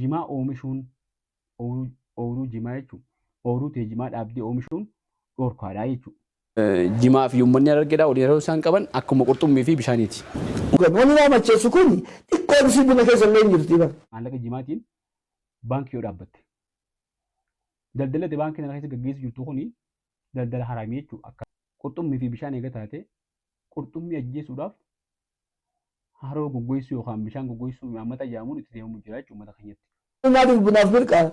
Jimaa oomishuun ooyruu jimaa jechuun ooyruu tee jimaa dhaabdee oomishuun dhorkaadha jechuudha. Jimaa fi uummanni Harargeedhaa waliin hariiroo isaan qaban akkuma qurxummii fi bishaaniiti. Wanni nama macheessu kun xiqqoon isii buna keessa illee hin jirti bar. Maallaqa jimaatiin baankii yoo dhaabbatte. Daldalli ati baankii sana keessa gaggeessu jirtu kuni daldala haraamii jechuudha. Akka qurxummii fi bishaan eega taate qurxummii ajjeesuudhaaf haroo goggoysuu yookaan bishaan goggoysuu imaammata jedhamuun itti deemamu jira jechuudha uummata keenyatti. Maaliif bunaaf mirqaa?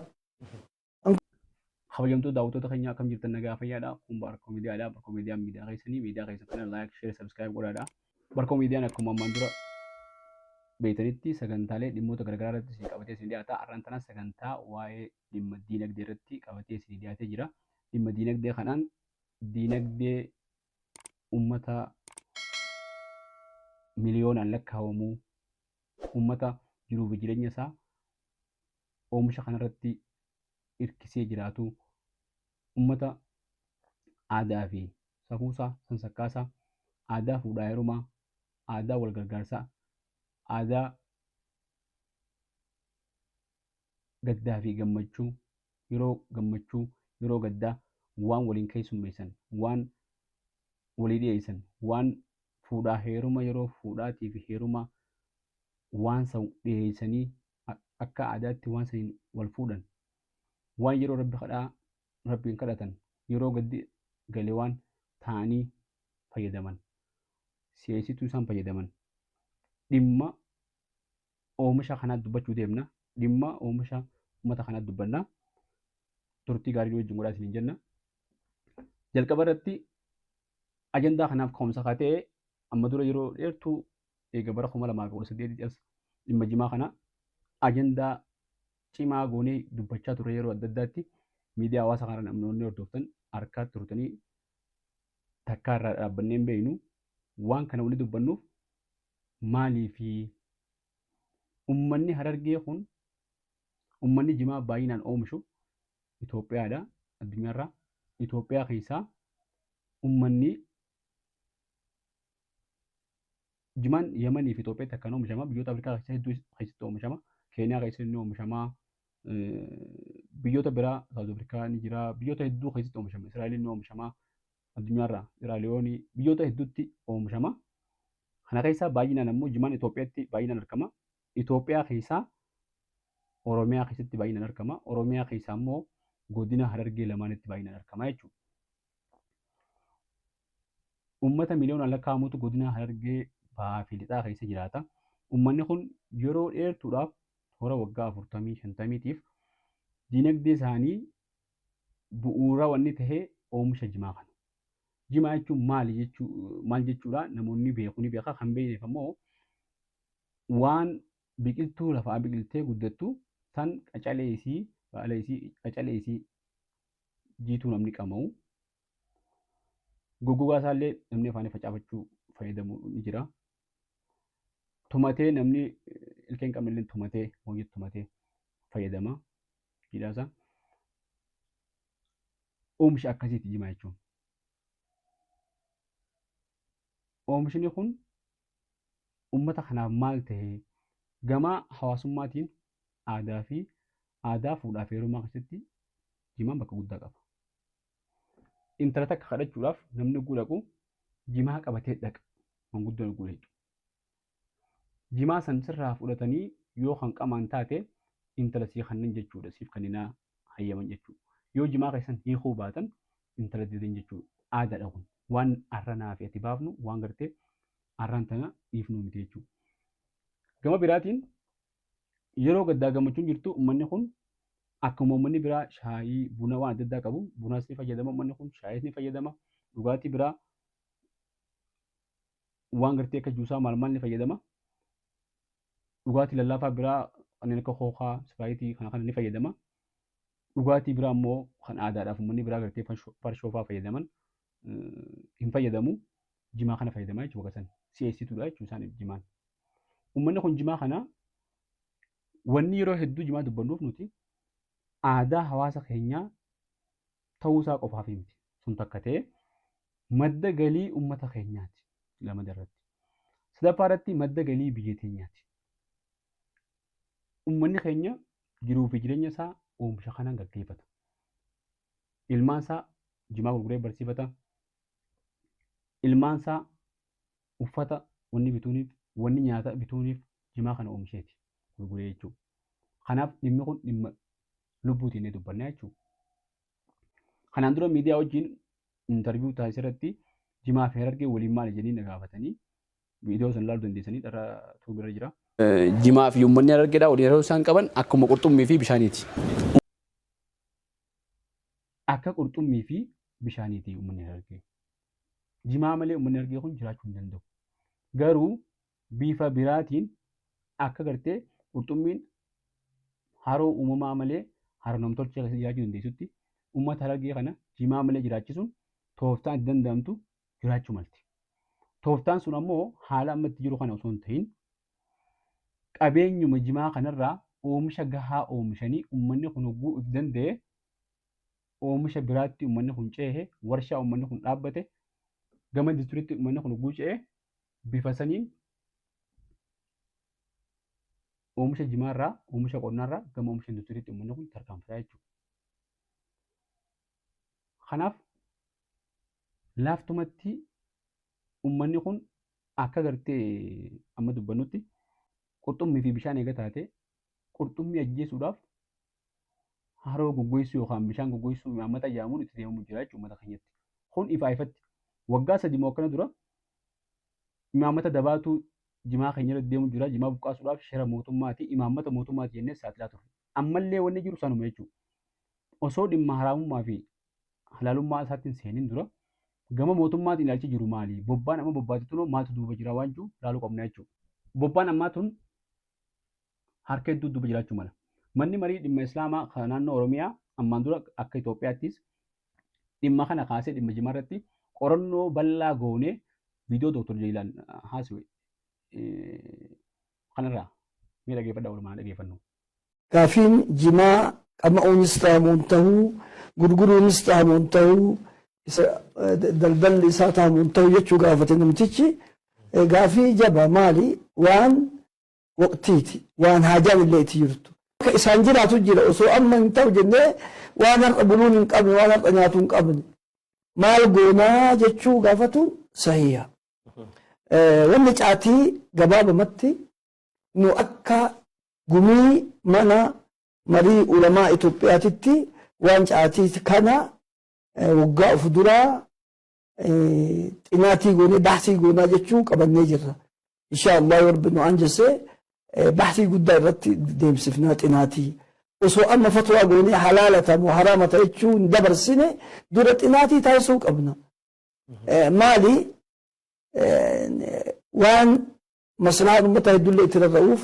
Kabajamtoota daawwattoota keenya, akkam jirtan? Nagaa fayyaadha? Kun Barkoo Miidiyaadha. Barkoo Miidiyaan miidiyaa keessanii, miidiyaa keessan kana like, share, subscribe godhaadha. Barkoo Miidiyaan akkuma ammaan dura beektanitti sagantaalee dhimmoota garaagaraa irratti isin qabatee isin dhiyaata. Har'aan tana sagantaa waa'ee dhimma diinagdee irratti qabatee isin dhiyaatee jira. Dhimma diinagdee kanaan diinagdee uummata miliyoonaan lakkaa'amu, uummata jiruu fi jireenya isaa oomisha kanarratti hirkisee jiraatu, uummata aadaa fi safuusaa, sansakkaasaa, aadaa fuudhaa heerumaa, aadaa wal gargaarsaa, aadaa gaddaa fi gammachuu, yeroo gammachuu, yeroo gaddaa waan waliin keessummeessan, waan walii dhiyeessan, waan fuudhaa heeruma, yeroo fuudhaatii fi heerumaa waan san dhiyeessanii akka aadaatti waan saniin wal fuudhan, waan yeroo rabbi kadhaa rabbiin kadhatan, yeroo gaddi gale waan taa'anii fayyadaman, si'eessituu isaan fayyadaman, dhimma oomisha kanaa dubbachuu deemna. Dhimma oomisha uummata kanaa dubbanna. Turtii gaarii wajjin godhaa isiniin jenna. Jalqaba irratti ajandaa kanaaf ka'umsa kaa ta'e, amma dura yeroo dheertuu eega bara 2018 as dhimma jimaa kana ajandaa cimaa goonee dubbachaa turre. Yeroo adda addaatti miidiyaa hawaasaa kana namoonni hordoftan harkaa turtanii, takkaa irraa dhaabbannee hin beeknu. Waan kana wanni dubbannuuf maaliifi? Ummanni Harargee kun, ummanni jimaa baay'inaan oomishu Itoophiyaadha. Addunyaarraa Itoophiyaa keessaa ummanni jimaan Yamanii fi Itoophiyaatti akkaan oomishama. Biyyoota Afrikaa keessa hedduu keessatti oomishama. Keeniyaa keessatti ni oomishama. Biyyoota biraa, Saawuz Afrikaa ni jira. Biyyoota hedduu keessatti oomishama. Israa'eliin ni oomishama. Addunyaarraa Siraaliyoonii, biyyoota hedduutti oomishama. Kana keessaa baay'inaan ammoo jimaan Itoophiyaatti baay'inaan argama. Itoophiyaa keessaa Oromiyaa keessatti baay'inaan argama. Oromiyaa keessaa immoo godina Harargee lamaanitti baay'inaan argama jechuudha. Uummata miliyoonaan lakkaa'amutu godina Harargee bahaa fi lixaa keessa jiraata. Uummanni kun yeroo dheertuudhaaf, toora waggaa 40 50tiif, diinagdee isaanii bu'uura wanni ta'e oomisha jimaa kana. Jimaa jechuun maali jechuu, maal jechuudha? Namoonni beeku ni beeka, kan beekneef ammoo waan biqiltuu lafaa biqiltee guddattu tan qacalee isii, baala isii, qacalee isii jiituu namni qama'u, goggogaa isaallee namni afaanii facaafachuu fayyadamu ni jira. Tumatee namni ilkee hin qabne illee tumatee, hojii tumatee fayyadama. Jiidhaa isaa oomisha akkasiiti jimaa jechuun. Oomishni kun uummata kanaaf maal ta'e? Gama hawaasummaatiin aadaa fi aadaa fuudhaa fi heerumaa keessatti jimaan bakka guddaa qaba. Intala takka kadhachuudhaaf namni hogguu dhaqu jimaa qabatee dhaqa. Manguddoon hogguu dhaqu. Jimaa san sirraa fudhatanii yoo kan qamaan taate intala sii kannan jechuudha, siif kanninaa hayyaman jechuudha. Yoo jimaa keessan hiikuu baatan intala didan jechuudha. Aadaadha kun. Waan arra naa fi ati baafnu, waan gartee arraan tana dhiifnuu miti jechuudha. Gama biraatiin yeroo gaddaa gammachuun jirtu uummanni kun akkuma uummanni biraa shaayii, buna, waan adda addaa qabu, bunas ni fayyadama uummanni kun, shaayiis ni fayyadama, dhugaatii biraa waan gartee akka juusaa maal maal ni fayyadama. Dhugaatii lallaafaa biraa kanneen akka kookaa, ispiraayitii kana kana ni fayyadama. Dhugaatii biraa immoo kan aadaadhaaf uummanni biraa gartee farshoo fa'aa fayyadaman hin fayyadamu. Jimaa kana fayyadamaa jechuudha bakka san. Si'eessituudha jechuudha isaaniif jimaan. Uummanni kun jimaa kana, wanni yeroo hedduu jimaa dubbannuuf nuti aadaa hawaasa keenyaa ta'uu isaa qofaaf miti. Sun takka ta'ee, madda galii uummata keenyaati lamada irratti. Sadaffaa irratti madda galii biyya teenyaati. Uummanni keenya jiruu fi jireenya isaa oomisha kanaan gaggeeffata. Ilmaan isaa jimaa gurguree barsiifata. Ilmaan isaa uffata wanni bituuniif, wanni nyaata bituuniif jimaa kana oomisheeti gurguree jechuudha. Kanaaf dhimmi kun dhimma lubbuutiin ni dubbanna jechuudha. Kanaan dura miidiyaa wajjin interview taasise irratti jimaa fi Harargee waliin maali jedhanii na gaafatanii viidiyoo sana ilaaluu dandeessanii dhara tuubirra jira. Jimaa fi uummanni Harargeedhaa waliin yeroo isaan qaban akkuma qurxummii fi bishaaniiti. Akka qurxummii fi bishaaniiti uummanni Harargee. Jimaa malee uummanni Harargee kun jiraachuu hin danda'u. Garuu bifa biraatiin akka gartee qurxummiin haroo uumamaa malee haroo namtolchee keessa jiraachuu dandeessutti uummata Harargee kana jimaa malee jiraachisuun tooftaan itti danda'amtu jiraachuu malti. Tooftaan sun ammoo haala amma itti jiru kana osoo hin ta'in qabeenyuma jimaa kanarraa oomisha gahaa oomishanii uummanni kun hogguu if danda'e oomisha biraatti uummanni kun ceehe, warshaa uummanni kun dhaabbate, gama industiriitti uummanni kun hogguu ce'e bifa saniin oomisha jimaarraa, oomisha qonnaarraa gama oomisha industiriitti uummanni kun tarkaanfataa jechuudha. Kanaaf laaftumatti uummanni kun akka gartee amma dubbannutti qurxummii fi bishaan eega taate qurxummii ajjeesuudhaaf haroo goggoysuu yookaan bishaan goggoysuu imaammata jedhamuun itti deemamu jira jechuudha uummata keenyatti. Kun ifaa ifatti waggaa 3 moo akkana dura imaammata dabaatu jimaa keenya irratti deemu jira. Jimaa buqqaasuudhaaf shira mootummaati, imaammata mootummaati jennee saaxilaa turre. Ammallee wanni jiru sanuma jechuudha. Osoo dhimma haraamummaa fi halaalummaa isaatti hin seenin dura gama mootummaatiin ilaalchi jiru maali? Bobbaan amma bobbaate tunoo maaltu duuba jira waan jiru ilaaluu qabna jechuudha. Bobbaan ammaa tun harka hedduu duuba jiraachuu mala. Manni marii dhimma Islaamaa kan naannoo Oromiyaa ammaan dura akka Itoophiyaattis dhimma kana kaasee dhimma jimaa irratti qorannoo bal'aa goonee viidiyoo Dr. Jeeyilaan haasiwe kanarraa mee dhageeffadhaa walumaan dhageeffannu. Gaafiin jimaa qama'uunis tahamuun tahuu, gurguruunis tahamuun tahuu, isa daldalli isaa tahamuun tahu jechuu gaafate namtichi. Gaafii jaba maali waan waqtiiti waan haajaan illee itti jirtu. Akka isaan jiraatu jira osoo amma hin ta'u jennee waan har'a buluun hin qabne waan har'a nyaatu hin qabne maal goonaa jechuu gaafatuun sahiha. Wanni caatii gabaabamatti nu akka gumii mana marii ulamaa Itoophiyaatitti waan caatii kana waggaa of duraa xinaatii goonee bahsii goonaa jechuu qabannee jirra. Inshaa Allah yoo Rabbi nu anjesse bahsii guddaa irratti deemsifnaa xinaatii. Osoo amma fatwaa goonee halaala tamu haraama ta jechuu hin dabarsine dura xinaatii taasisuu qabna. Maali waan maslahaan uummataa hedduullee itti rarra'uuf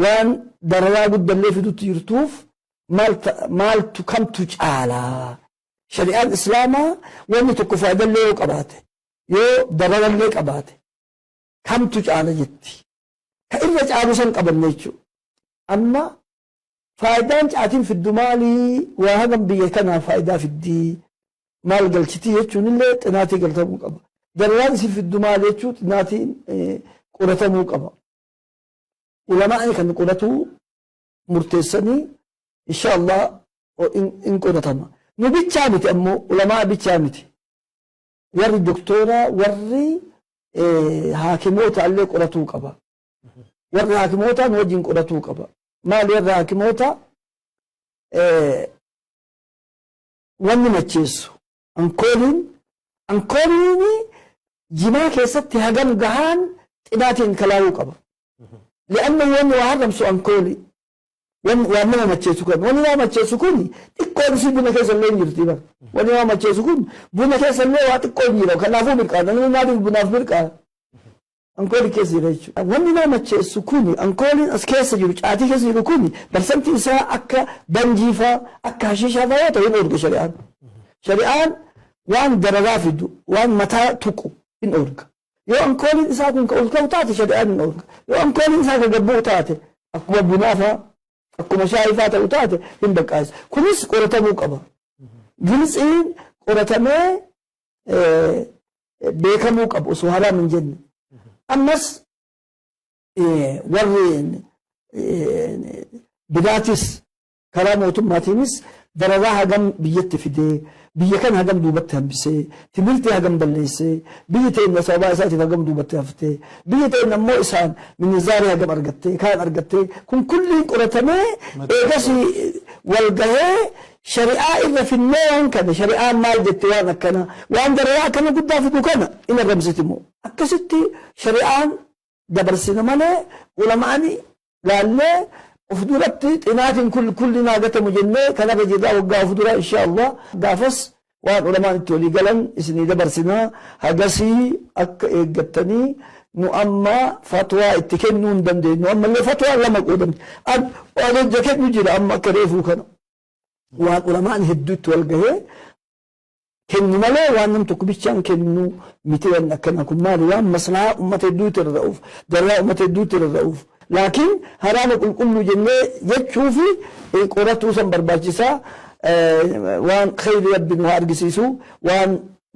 waan dararaa guddallee fidutti jirtuuf maaltu kamtu caalaa? Shari'aan Islaamaa wanni tokko faayidallee yoo qabaate yoo dararallee qabaate kamtu caala jetti. Ka irra caalu san qabanne jechuudha. Amma faayidaan caatiin fiddu maalii? Waa hagam biyya kanaa faayidaa fiddii? Maal galchitii jechuun illee xinaatii galtamuu qaba. Dararaan isin fiddu maali jechuun xinaatiin qoratamuu qaba. Ulamaa'ni kan qoratuu murteessanii insha Allah in qoratama. Nu bichaa miti ammoo ulamaa bichaa miti. Warri doktoraa warri haakimoota illee qoratuu qaba. Warri haakimoota nu wajjin qoratuu qaba. Maali warri haakimoota wanni macheessu ankooliin ankooliin jimaa keessatti hagam gahaan xinaatiin kalaa'uu qaba. Li'anna wanni waa haramsu ankoolii. Waan nama macheessu kan wanni nama macheessu kun xiqqoon isii buna keessa illee hin jirti bara. Wanni nama macheessu kun buna keessa illee waa xiqqoo hin jira. Kanaafuu mirqaana. Namni maaliif bunaaf mirqaana? Ankoolii keessa jira jechuudha. Wanni nama macheessu kun ankooliin as keessa jiru caatii keessa jiru kun barsantiin isaa akka banjii faa akka hashiishaa faa yoo ta'e hin oolge shari'aan. Shari'aan waan dararaa fidu waan mataa tuqu hin oolga. Yoo ankooliin isaa kun ka ol ka'u taate shari'aan hin oolga. Yoo ankooliin isaa ka gad bu'u taate akkuma bunaa faa akkuma shaayii faa ta'u taate hin baqqaasa. Kunis qoratamuu qaba. Giltsiin qoratamee beekamuu qabu osoo haraam hin jenne. Ammas warri biraatis Karaa mootummaatiinis dararaa hagam biyyatti fidee, biyya kana hagam duubatti hambisee, timirtii hagam balleessee, biyyi teenna sababaa isaatiif hagam duubatti haftee, biyyi teenna immoo isaan minizaarii hagam argattee, kaan argattee, kun kulliin qoratamee eegasii wal gahee shari'aa irra finnee waan kana shari'aan maal jette waan akkana waan dararaa akkana guddaa fidu kana in arramsiti moo akkasitti shari'aan dabarsina malee ulama'ani laallee of duratti xinaatiin kulli naa gatamu jennee kanarra jirraa waggaa of dura insha Allah gaafas waan ulamaan itti walii galan isinii dabarsina hagasii akka eeggattanii nu amma fatwaa itti kennuu hin dandeenyu ammallee fatwaa lama qoodamti waan hojja kennu jira amma akka reefuu kana waan ulamaan hedduu itti wal gahee kennu malee waan nam tokko bichaan kennu miti. Wanni akkana kun maali? Waan maslahaa ummata hedduutti rarra'uuf, dararaa ummata hedduutti rarra'uuf, laakiin haraama qulqulluu jennee jechuufi qoratuu san barbaachisaa. Waan kheyri Rabbi nu haa argisiisu. Waan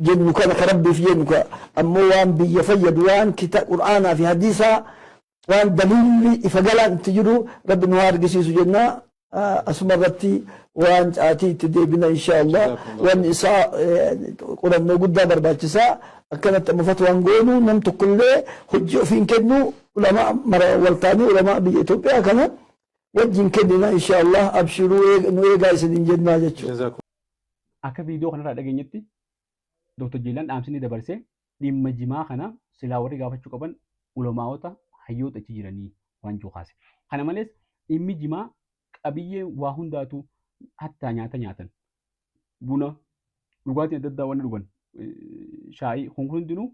jennu kana ka Rabbiif jennu, ka ammoo waan biyya fayyadu, waan kita Qur'aanaa fi hadiisaa, waan daliilli ifa galaan itti jiru Rabbi nu haa argisiisu jenna. Asuma irratti waan caatii itti deebina insha Allah. Wanni isaa qorannoo guddaa barbaachisaa. Akkanatti amma fatwaan goonu nam tokkollee hojii ofiin kennu, ulamaa mara waltaanii ulamaa biyya Itoophiyaa kana wajjin kennina insha Allah. Abshiruu, nu eegaa isiniin jennaa jechuudha. Akka viidiyoo kanarraa dhageenyetti, Dr. Jeelaan dhaamsi inni dabarse dhimma jimaa kana silaa warri gaafachuu qaban ulamaa'ota, hayyoota achi jiranii waan jiru kaase. Kana malees dhimmi jimaa qabiyyee waa hundaatu, hattaa nyaata nyaatan, buna, dhugaatiin adda addaa wanni dhugan, shaayii kun hundinuu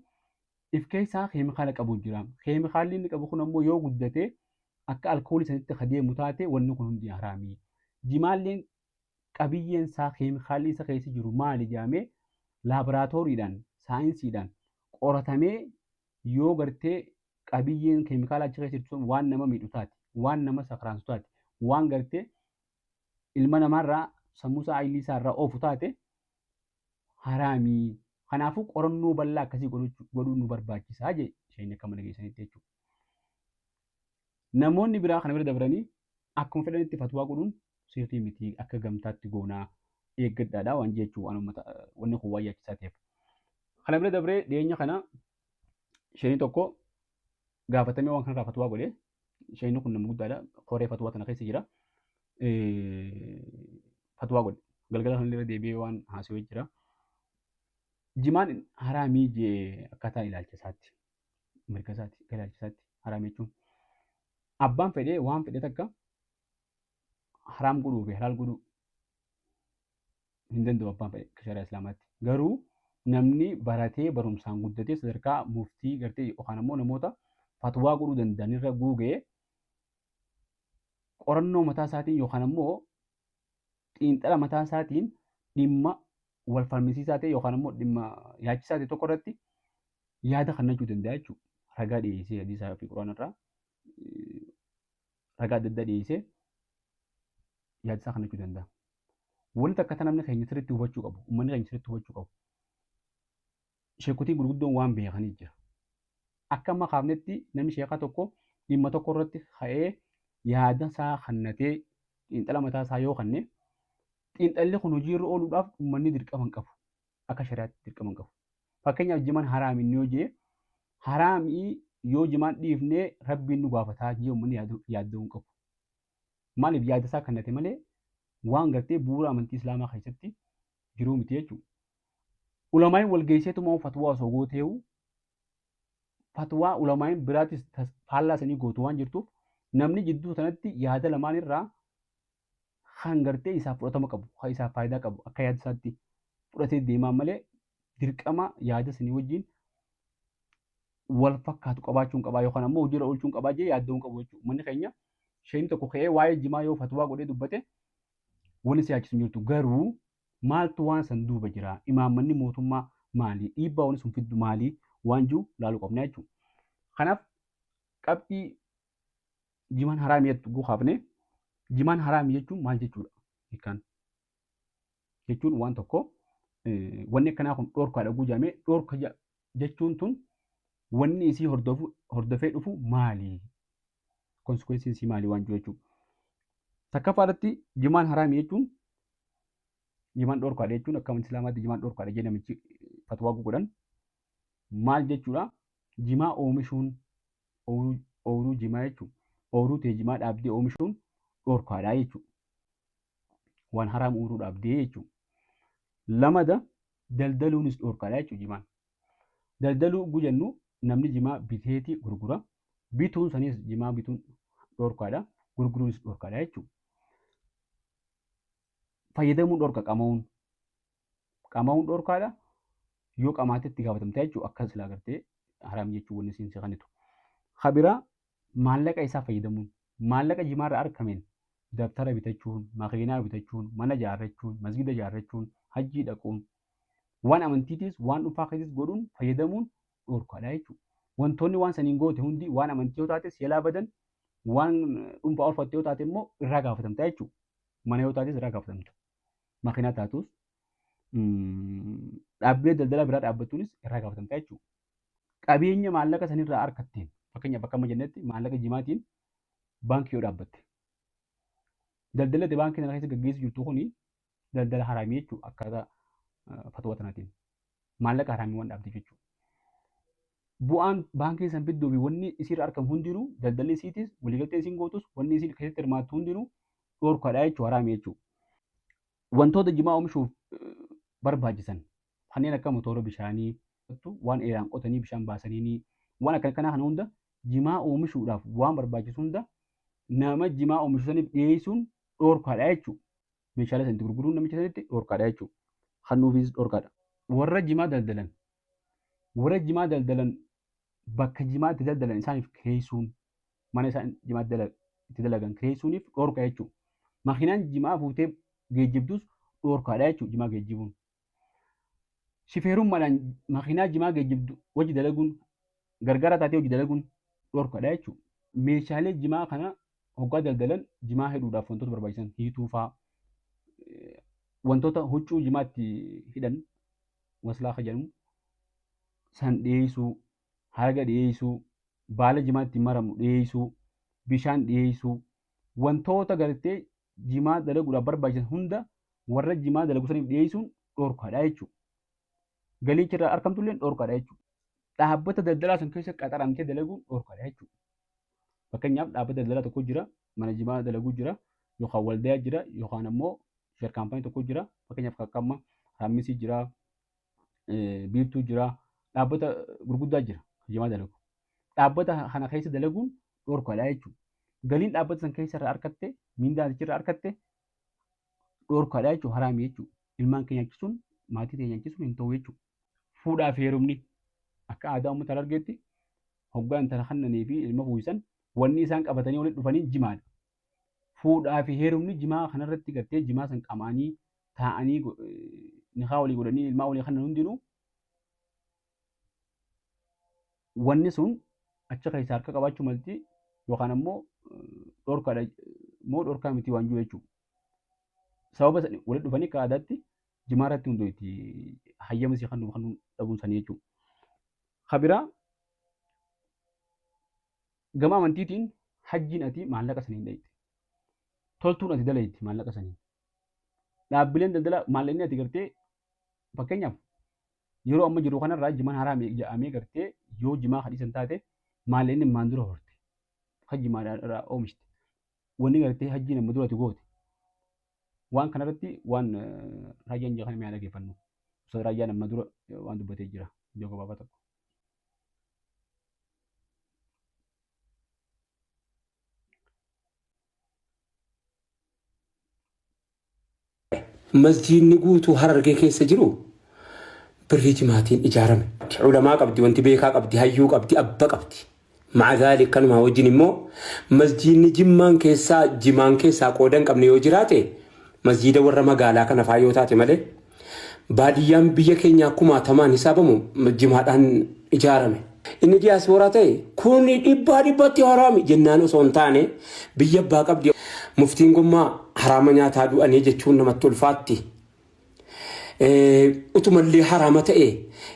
if keessaa keemikaala qabu jira. Keemikaalli inni qabu kun ammoo yoo guddate akka alkoolii sanitti ka deemu taate, wanni kun hundi haraamii. Jimaalleen qabiyyeen isaa, keemikaalli isa keessa jiru maali jedhamee laaboraatooriidhaan, saayinsiidhaan qoratamee, yoo gartee qabiyyeen keemikaala achi keessa jirtu sun waan nama miidhu taate, waan nama sakraansu taate, waan gartee ilma namaarraa sammuu isaa, ayilii isaa irraa oofu taate, haraamii. Kanaafuu qorannoo bal'aa akkasii godhuun nu barbaachisaa jee isheen akka mana geessanitti jechuudha. Namoonni biraa kana bira dabranii akkuma fedhanitti fatwaa godhuun sirrii miti, akka gamtaatti goonaa eeggadhaadha waan jechuu, waan uummata wanni kun waan yaachisaa ta'eef. Kana bira dabree dhiyeenya kana isheen tokko gaafatamee waan kanarraa fatwaa godhe. Isheen kun nama guddaadha, koree fatwaa tana keessa jira. Fatwaa godhe. Galgala kana irra deebi'ee waan haasawee jira. Jimaan haraamii jee akkaataa ilaalcha isaatti, mirga isaatti, akka ilaalcha isaatti haraamii jechuun abbaan fedhee waan fedhe takka haraam godhuu fi halaal godhuu hin danda'u abbaan fedhe akka shari'aa Islaamaatti. Garuu namni baratee barumsaan guddatee sadarkaa muftii gartee yookaan ammoo namoota fatwaa godhuu danda'an irra guugee qorannoo mataa isaatiin yookaan ammoo xiinxala mataa isaatiin dhimma wal falmisiisaa ta'e yookaan ammoo dhimma yaachisaa ta'e tokko irratti yaada kennachuu danda'a jechuudha. Ragaa dhiyeessee, hadiisaa fi Quraana irraa ragaa adda addaa dhiyeessee yaada isaa kennachuu danda'a. Wanti takka namni keenya sirriitti hubachuu qabu, uummanni keenya sirriitti hubachuu qabu. Sheekotiin gurguddoon waan beekanii jira. Akka amma kaafnetti namni sheekaa tokko dhimma tokko irratti ka'ee yaada isaa kennatee xiinxala mataa isaa yoo kenne, xiinxalli kun hojiirra ooluudhaaf uummanni dirqama hin qabu. Akka shari'aatti dirqama hin qabu. Fakkeenyaaf jimaan haraami inni yoo jee, haraamii yoo jimaan dhiifnee Rabbiin nu gaafataa jee uummanni yaadda'uu hin qabu. Maaliif? Yaada isaa kennate malee waan gartee bu'uura amantii Islaamaa keessatti jiruu miti jechuudha. Ulamaa'iin wal geesseetuma fatwaa osoo gooteewu, fatwaa ulamaa'iin biraatis faallaa sanii gootu waan jirtuuf, namni jidduu sanatti yaada lamaan irraa kan gartee isaaf fudhatama qabu, kan isaaf faayidaa qabu akka yaada isaatti fudhatee deemaa malee dirqama yaada sanii wajjin wal fakkaatu qabaachuun qabaa yookaan ammoo hojiirra oolchuun qabaa jee yaadda'uu hin qabu jechuudha. Uummanni keenya sheekni tokko ka'ee waa'ee jimaa yoo fatwaa godhee dubbate wanni si yaachisu hin jirtu. Garuu maaltu waan san duuba jira? Imaammanni mootummaa maali? Dhiibbaa wanni sun fiddu maali? Waan jiru laaluu qabna jechuudha. Kanaaf qabxii jimaan haraami jettu guukaafne, jimaan haraami jechuun maal jechuudha? Hiikkaan jechuun waan tokko wanni akkanaa kun dhorkaadha guujamee dhorka jechuun tun wanni isii hordofee dhufu maali? Consequenceiin isii maali waan jiru jechuudha. Takkaffaa irratti jimaan haraami jechuun, jimaan dhorkaadha jechuun, akka amantii Islaamaatti jimaan dhorkaadha jedhee namichi fatwaa godhan maal jechuudha? Jimaa oomishuun, ooyiruu jimaa jechuudha. Ooyiruu ta'e jimaa dhaabdee oomishuun dhorkaadha jechuudha. Waan haraam ooyiruu dhaabdee jechuudha. Lamada daldaluunis dhorkaadha jechuudha jimaan. Daldaluu ugguu jennu namni jimaa biteeti gurgura. Bituun sanis, jimaa bituun dhorkaadha. Gurguruunis dhorkaadha jechuudha. Fayyadamuun dhorka qama'uun. Qama'uun dhorkaadha. Yoo qamaate itti gaafatamta jechuudha. Akka silaa gartee haraam jechuun wanni siin si kanitu. Kabiraa maallaqa isaa fayyadamuun, maallaqa jimaarraa argameen dabtara bitachuun, makiinaa bitachuun, mana ijaarrachuun, masgida ijaarrachuun, hajjii dhaquun, waan amantiitiis waan dhuunfaa keetis godhuun fayyadamuun dhorkaadha jechuudha. Wantoonni waan saniin goote hundi waan amantii yoo taate si jalaa badan, waan dhuunfaa oolfatte yoo taate immoo irraa gaafatamta jechuudha. Mana yoo taates irraa gaafatamta. Makiinaa taatus, dhaabbilee daldalaa biraa dhaabbattuunis irraa gaafatamta jechuudha. Qabeenya maallaqa sanirraa argatteen, fakkeenyaaf akka amma jennetti maallaqa jimaatiin baankii yoo dhaabbatte, daldalli ati baankii sana keessa gaggeessu jirtu kuni daldala haraamii jechuudha akkaataa fatwa tanaatiin. Maallaqa haraamii waan dhaabde jechuudha. Bu'aan baankiin san fidduu fi wanni isiirra argamu hundinuu, daldalli isiitis, waliigaltee isiin gootus, wanni isiin keessatti hirmaattu hundinuu dhorkaadha jechuudha, haraamii jechuudha. Wantoota jimaa oomishuuf barbaachisan kanneen akka motoora bishaanii, waan eeraan qotanii bishaan baasanii, waan akkana kanaa kana hunda, jimaa oomishuudhaaf waan barbaachisu hunda nama jimaa oomishu saniif dhiyeessuun dhorkaadha jechuudha. Meeshaalee sanitti gurguruun namicha sanitti dhorkaadha jechuudha. Kennuufis dhorkaadha. Warra jimaa daldalan bakka jimaa itti daldalan isaaniif kireessuun, mana isaan jimaa itti dalagan kireessuuniif dhorka jechuudha. Makiinaan jimaa fuutee geejjibdus dhorkaadha jechuudha jimaa geejjibuun. Shifeerummaadhaan makiinaa jimaa geejjibdu hojii dalaguun, gargaara taatee hojii dalaguun dhorkaadha jechuudha. Meeshaalee jimaa kana hoggaa daldalan, jimaa hidhuudhaaf wantoota barbaachisan, hiituu fa'aa, wantoota huccuu jimaa itti hidhan, waslaa kan jedhamu san dhiyeessuu, haraga dhiyeessuu, baala jimaa ittiin maramu dhiyeessuu, bishaan dhiyeessuu, wantoota gartee jimaa dalaguudhaaf barbaachisan hunda warra jimaa dalagu saniif dhiyeessuun dhorkaadha jechuudha. Galiin achirraa argamtu illee dhorkaadha jechuudha. Dhaabbata daldalaa san keessa qaxaramtee dalaguun dhorkaadha jechuudha. Fakkeenyaaf dhaabbata daldalaa tokko jira, mana jimaa dalaguu jira, yookaan waldayaa jira, yookaan ammoo share company tokko jira. Fakkeenyaaf akka amma Raammisii jira, Biiftuu jira, dhaabbata gurguddaa jira jimaa dalagu. Dhaabbata kana keessa dalaguun dhorkaadha jechuudha. Galiin dhaabbata san keessa irraa argatte, miindaan achirraa argatte dhorkaadha jechuudha, haraami jechuudha. Ilmaan keenya nyaachisuun, maatii keenya nyaachisuun hin ta'u jechuudha. Fuudhaa fi heerumni akka aadaa uummata Harargeetti hoggaa intala kannanii fi ilma fuuyisan wanni isaan qabatanii walitti dhufaniin jimaadha. Fuudhaa fi heerumni jimaa kanarratti gartee jimaa san qamaanii taa'anii nikaa walii godhanii ilmaa walii kannan hundinuu, wanni sun achi keessaa harka qabaachuu malti yookaan ammoo dhorkaadha moo dhorkaa miti waan jiru jechuudha. Sababa walitti dhufanii akka aadaatti jimaa irratti hundooti hayyama sii kan dhabuun sanii jechuudha. Kabiraa gama amantiitiin hajjiin ati maallaqa saniin dhayite. Toltuun ati dalayti maallaqa saniin. Dhaabbileen daldala maallaqni ati gartee, fakkeenyaaf yeroo amma jiru kanarraa jimaan haraam jedhamee gartee yoo jimaa kadhiisan taate, maallaqni maan dura horte kan jimaa irraa oomishte, wanni gartee hajjii nama duratti goote, waan kanarratti waan Raayyaan jedhan kana mi'a dhaggeeffannu. Ustaz Raayyaan amma dura waan dubbatee jira iddoo gabaabaa tokko. Masjiidni guutuu Harargee keessa jiru birrii jimaatiin ijaarame. Ulamaa qabdi, wanti beekaa qabdi, hayyuu qabdi, abba qabdi. Ma'a zaalik kanumaa wajjin immoo masjiidni Jimmaan keessaa jimaan keessaa qooda hin qabne yoo jiraate masjiida warra magaalaa kana faa yoo taate malee, baadiyyaan biyya keenyaa kumaatamaan hisaabamu jimaadhaan ijaarame. Inni diyaaspooraa ta'e kuni dhibbaa dhibbatti haraami jennaan osoo hin taane biyya abbaa qabdi. Muftiin gommaa haraama nyaataa du'anii jechuun namatti ulfaatti. Utumallee haraama ta'e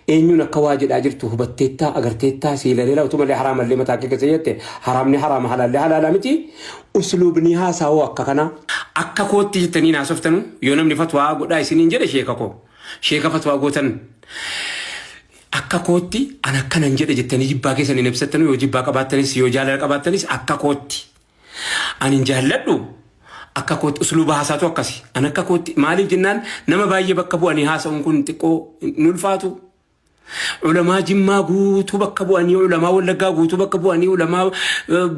eenyuun akka waa jedhaa jirtu hubatteettaa, agarteettaa, siilaleera. Utumallee haraamallee mataa kee keessa jette, haraamni haraama, halaallee halaalaa miti. Usluubni haasawoo akka kana. Akka kootti jettanii naasoftanu yoo namni fatwaa godhaa isiniin jedhe, sheeka koo, sheeka fatwaa gootan, akka kootti an akkanan jedhe jettanii jibbaa keessan hin ibsattanu. Yoo jibbaa qabaattanis, yoo jaalala qabaattanis, akka kootti ani hin jaalladhu, akka kootti usluuba haasaatu akkasi. An akka kootti maaliif jennaan, nama baay'ee bakka bu'anii haasa'uun kun xiqqoo hin ulfaatu. Ulamaa Jimmaa guutuu bakka bu'anii, ulamaa Wallaggaa guutuu bakka bu'anii, ulamaa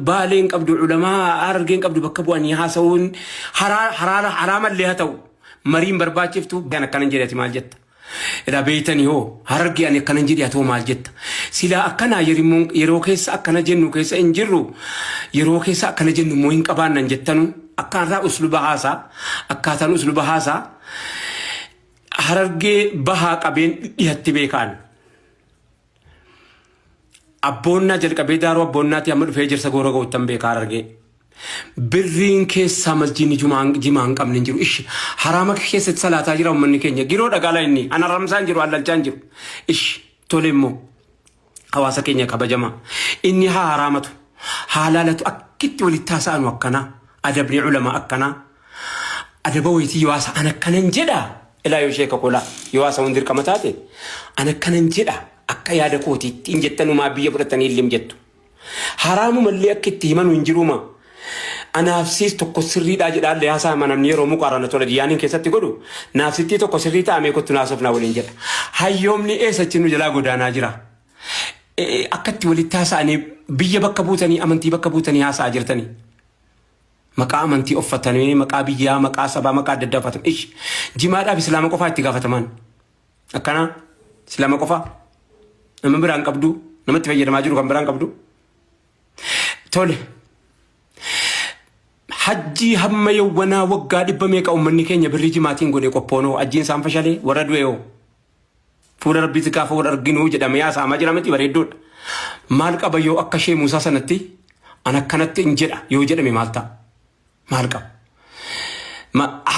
Baalee hin qabdu, ulamaa Harargee hin qabdu bakka bu'anii haasa'uun haraamallee haa ta'u mariin barbaachiftu. An akkanan jedhe, ati maal jetta? Ilaa beeytanii hoo Harargee, ani akkanan jedhe, ati hoo maal jetta? Silaa akkanaa yeroo keessa akkana jennu keessa hin jirru, yeroo keessa akkana jennu immoo hin qabaannan jettanu. Akkaataa usluba haasaa, akkaataan usluba haasaa Harargee bahaa qabeen dhihatti beekaan. Abboonnaa jalqabee daaroo abboonnaatti amma dhufee jirsa goora ga'uttan beekaa Harargee. Birriin keessaa masjiidni jimaa hin qabne hin jiru. Ishi haraama keessatti salaataa jira uummanni keenya. Giroo dhagaalaa inni an haramsaa hin jiru, allalchaa hin jiru. Ishi tole immoo hawaasa keenya kabajama. Inni haa haraamatu, haa laalatu, akkitti walitti haasa'anu akkanaa. Adabni ulamaa akkanaa. Adaba wayitii yoo haasa'an akkanan jedha. Ilaa yoo sheeka kolaa yoo haasa'uun dirqama taate, an akkanan jedha akka yaada kootiitti hin jettanumaa, biyya fudhatanii illim jettu. Haraamumallee akka itti himanu hin jiruma. Anaaf siis tokko sirriidhaa jedhaallee haasa'ama namni yeroo muqaarana tola diyaaniin keessatti godhu, naaf sittii tokko sirrii ta'amee kottu naasofnaa waliin jedha. Hayyoomni eessachi nu jalaa godaanaa jira. Akka itti walitti haasa'anii biyya bakka buutanii, amantii bakka buutanii haasa'aa jirtanii. Maqaa amantii uffatanii, maqaa biyyaa, maqaa sabaa, maqaa adda addaa uffatan. Ish, jimaadhaaf islaama qofaa itti gaafataman. Akkanaa islaama qofaa nama biraan qabdu, namatti fayyadamaa jiru kan biraan qabdu. Tole. Hajjii hamma yawwanaa waggaa dhibba meeqa uummanni keenya birrii jimaatiin godhe qophoonoo, hajjiin isaan fashalee warra du'e hoo. Fuula rabbiitti gaafa wal arginuu jedhamee haasa'amaa jira miti, bareedduudha. Maal qaba yoo akka ishee Muusaa sanatti an akkanatti hin jedha yoo jedhame, maal ta'a? Maal qaba?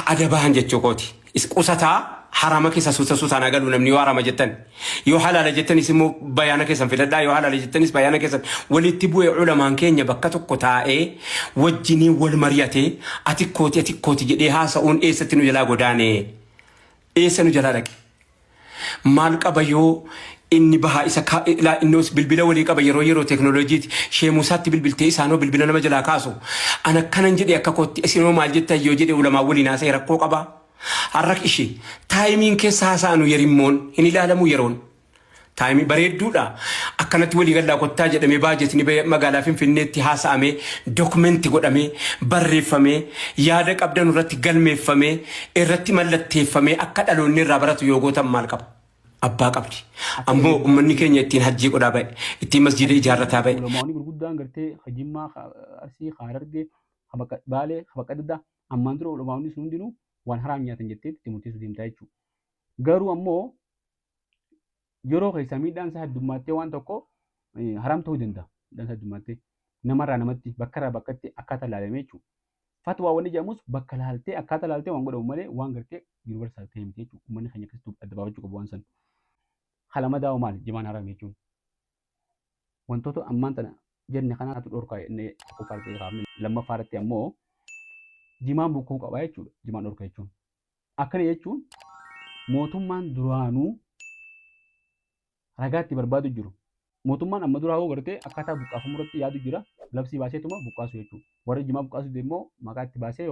Adabaan jechuu kooti. Qusataa harama keessa suuta suutaan agaluu namni yoo harama jettan. Yoo halaala jettanis immoo bayaana keessan filadhaa, yoo halaala jettanis bayaana keessan walitti bu'ee ulamaan keenya bakka tokko taa'ee wajjiniin wal mari'atee ati kooti, ati kooti jedhee haasa'uun eessatti nu jalaa godaane? Eessa nu jalaa dhaqe? Maal qaba yoo inni bahaa isa innos bilbila walii qaba, yeroo yeroo teeknooloojiiti, shee Muusaatti bilbiltee isaanoo bilbila nama jalaa kaasu. An akkanan jedhe akka kootti, isinoo maal jettan yoo jedhe ulamaa waliin haasa'e rakkoo qaba. Har'a ishee timeiin keessa haasa'anu yerimmoon hin ilaalamu yeroon. Timeii bareedduudha. Akkanatti walii gallaa kottaa jedhamee baajetni magaalaa Finfinneetti haasa'amee, document godhamee, barreeffamee, yaada qabdan irratti galmeeffamee, irratti mallatteeffamee akka dhaloonni irraa baratu yoo gootan maal qaba? Abbaa qabdi. Ammoo uummanni keenya ittiin hajjii godhaa ba'e, ittiin masjiida ijaarrataa ba'e. Ulamaawwan gurguddaan gartee Jimmaa, Arsii, Harargee, Baalee, bakka adda addaa ammaan dura ulamaawwan sun hundinuu waan haraam nyaatan jettee itti murteessuu deemtaa jechuudha. Garuu ammoo yeroo keessaa miidhaan isaa heddummattee waan tokko haram ta'uu danda'a. Miidhaan isaa heddummattee namarraa namatti, bakkarraa bakkatti akkaataa ilaalamee jechuudha. Fatwaa wanni jedhamus bakka laaltee, akkaataa laaltee waan godhamu malee waan gartee universal ta'e miti jechuudha. Uummanni keenya akkasitti adda baafachuu qabu waan san. Halama daa'u maali jimaan haram jechuun? Wantoota ammaan tana jenne kanaatu dhorkaa jennee tokkoffaa irratti kaafne, lammaffaa irratti ammoo jimaan bukkuu qaba jechuudha. Jimaan dhorka jechuun. Akkana jechuun mootummaan duraanuu ragaa itti barbaadu jiru. Mootummaan amma duraa hoo gartee akkaataa buqqaafamuu irratti yaadu jira. Labsii baaseetuma buqqaasu jechuudha. Warra jimaa buqqaasu immoo maqaa itti baasee.